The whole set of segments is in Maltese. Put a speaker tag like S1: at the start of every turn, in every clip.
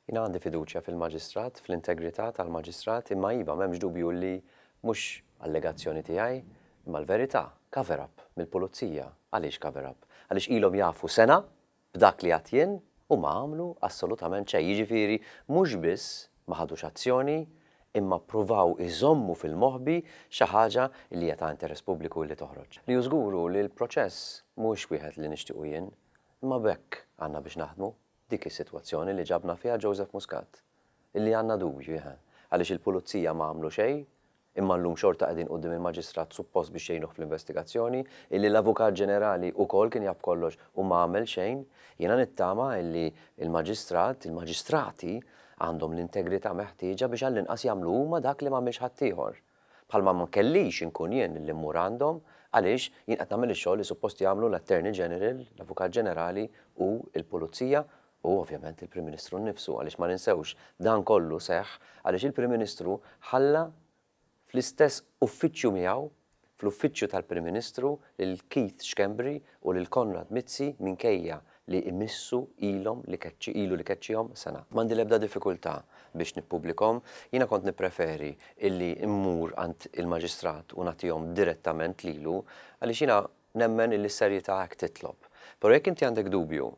S1: Jiena għandi fiduċja fil-Maġistrat, fl-integrità tal-Maġistrat, imma iva m'hemmx dubju li mhux allegazzjoni tiegħi, imma l-verità, cover up mill-Pulizija. Għaliex cover up? Għaliex ilhom jafu sena b'dak li għedt jien u ma għamlu assolutament xejn. Jiġifieri mhux biss ma ħadux azzjoni, imma ppruvaw iżommu fil-moħbi xi ħaġa li hija ta' interess pubbliku li toħroġ. Li hu żgur hu li l-proċess mhuwiex wieħed li nixtiequ jien, imma b'hekk għandna biex naħdmu. Dik is-sitwazzjoni li ġabna fiha Joseph Muscat. Illi għandna dubju, eħe, għaliex il-pulizija ma għamlu xejn, imma llum xorta qegħdin quddiem il-Maġistrat suppost biex jgħinuh fl-investigazzjoni, illi l-Avukat Ġenerali ukoll kien jaf b'kollox u ma għamel xejn. Jiena nittama illi l-Maġistrat, il-Maġistrati għandhom l-integrità meħtieġa biex għall-inqas jagħmlu huma dak li m'għamilx ħaddieħor. Bħalma ma kellix inkun jien li mmur għandhom għaliex jien qed nagħmel ix-xogħol li suppost jagħmlu l-Attorney General, l-Avukat Ġenerali u l-Pulizija u ovvjament il-Prim Ministru nnifsu għaliex ma ninsewx dan kollu seħħ għaliex il-Prim Ministru ħalla fl-istess uffiċċju miegħu, fl-uffiċċju tal-Prim Ministru lil Keith Schembri u lil Konrad Mizzi minkejja li jmissu ilhom li keċċi ilu li keċċihom sena. M'għandi l-ebda diffikultà biex nippubblikhom. Jiena kont nippreferi illi mmur għand il-Maġistrat u nagħtihom direttament lilu għaliex jiena nemmen illi s-serjetà hekk titlob. Però jekk inti għandek dubju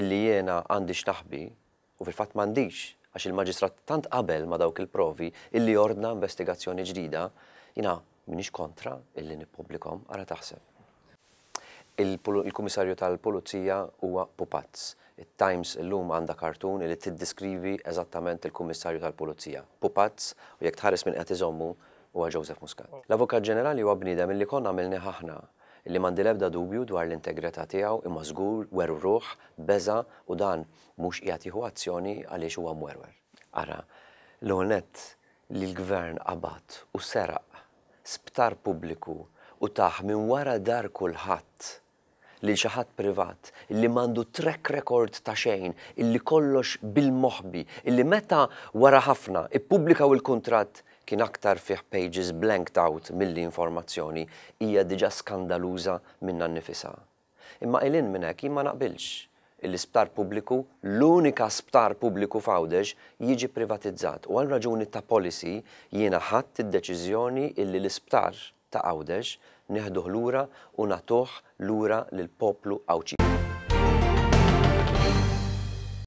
S1: illi jiena għandi x'naħbi, u fil-fatt m'għandix, għax il-Maġistrat tant qabel ma' dawk il-provi illi ordna investigazzjoni ġdida, jiena m'iniex kontra illi nippubblikhom, ara taħseb. Il-Kummissarju tal-Pulizija huwa pupazz. It-Times illum għandha kartun illi tiddiskrivi eżattament il-Kummissarju tal-Pulizija. Pupazz u jekk tħares min qed iżommu huwa Joseph Muscat. L-Avukat Ġenerali huwa bniedem illi konna għamilnih aħna, illi m'għandi l-ebda dubju dwar l-integrità tiegħu imma żgur werwruh, beża' u dan mhux qiegħed jieħu azzjoni għaliex huwa mwerwer. Ara, l-ewwel nett li l-Gvern qabad u seraq sptar pubbliku u tah minn wara dar kulħadd lil xi ħadd privat illi m'għandu track record ta' xejn, illi kollox bil-moħbi, illi meta wara ħafna ippubblikaw il-kuntratt kien aktar fih pages blanked out milli informazzjoni, hija diġà skandaluża minnha nnifisha. Imma 'il hinn minn hekk jien ma naqbilx illi sptar pubbliku, l-unika sptar pubbliku f'Għawdex, jiġi privatizzat u għal raġuni ta' policy jiena ħadt id-deċiżjoni illi l-isptar ta' Għawdex neħduh lura u nagħtuh lura lill-poplu Għawdxi.